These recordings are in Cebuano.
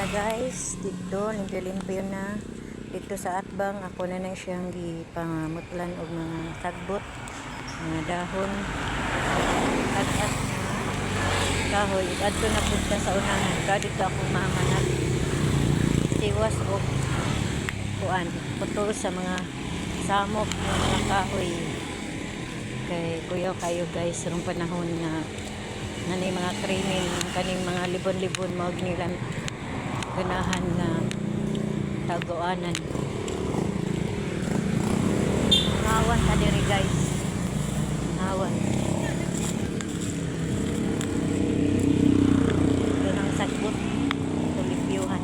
Na guys, dito limpyo-limpyo na. Dito sa atbang ako na na siyang gipamutlan og mga sagbot, mga dahon, tag-as na kahoy. Adto na pud ta sa unahan. Ka dito akong mama nag siwas og kuan, putol sa mga samok ng mga kahoy. Kay kuyaw kayo guys, rong panahon na nanay mga krimen, kaning mga libon-libon mao nila ganahan na taguanan. Hawan ta diri guys. Hawan. Ito ng sagbot. Tulibyuhan.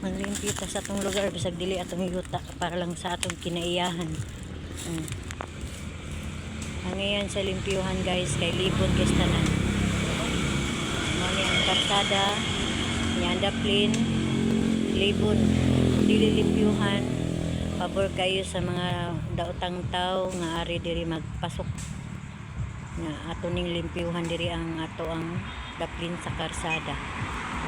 Maglimpyo ta sa atong lugar bisag dili atong yuta para lang sa atong kinaiyahan. Ang sa limpyuhan guys kay libon kay tanan. Mao ni ang karsada, nianda plain, libon. Kung dili limpyuhan, pabor kayo sa mga daotang tao nga ari diri magpasok nga ato ning limpyuhan diri ang ato ang daplin sa karsada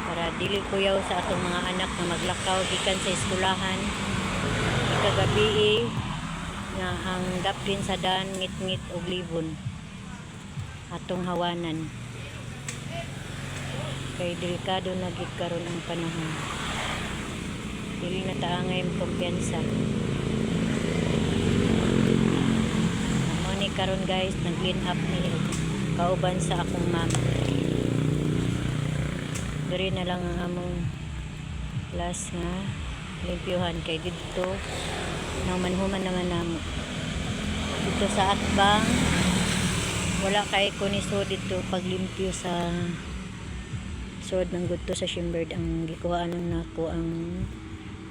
para dili kuyaw sa atong mga anak nga maglakaw gikan sa eskulahan ikagabi nga ang daplin sa daan ngit-ngit og libon atong hawanan kay delikado na gid karon ang panahon, dili na ta angay kumpiyansa. Mao ni karon guys, nag clean up ni og kauban sa akong mama. Diri na lang ang among last nga limpyuhan kay didto naman human naman namo dito sa atbang. Wala kay ko ni so dito paglimpyo sa sod ng gudto sa Shimbird. Ang gikuhaan lang nako ang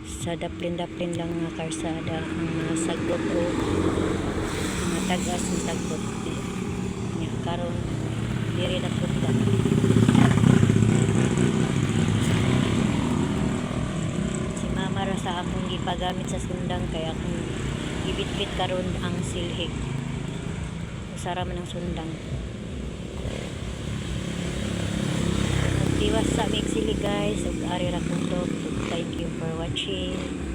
sa daplin-daplin lang nga karsada, ang mga sagbot o mga tagas ng sagbot nya. Karon diri na pud ta. Si mama ra sa akong gipagamit sa sundang kay akong gibitbit karon ang silhig. Usara man ang sundang. Tiwas sa mig silhig guys ug ari ra kutob. Thank you for watching.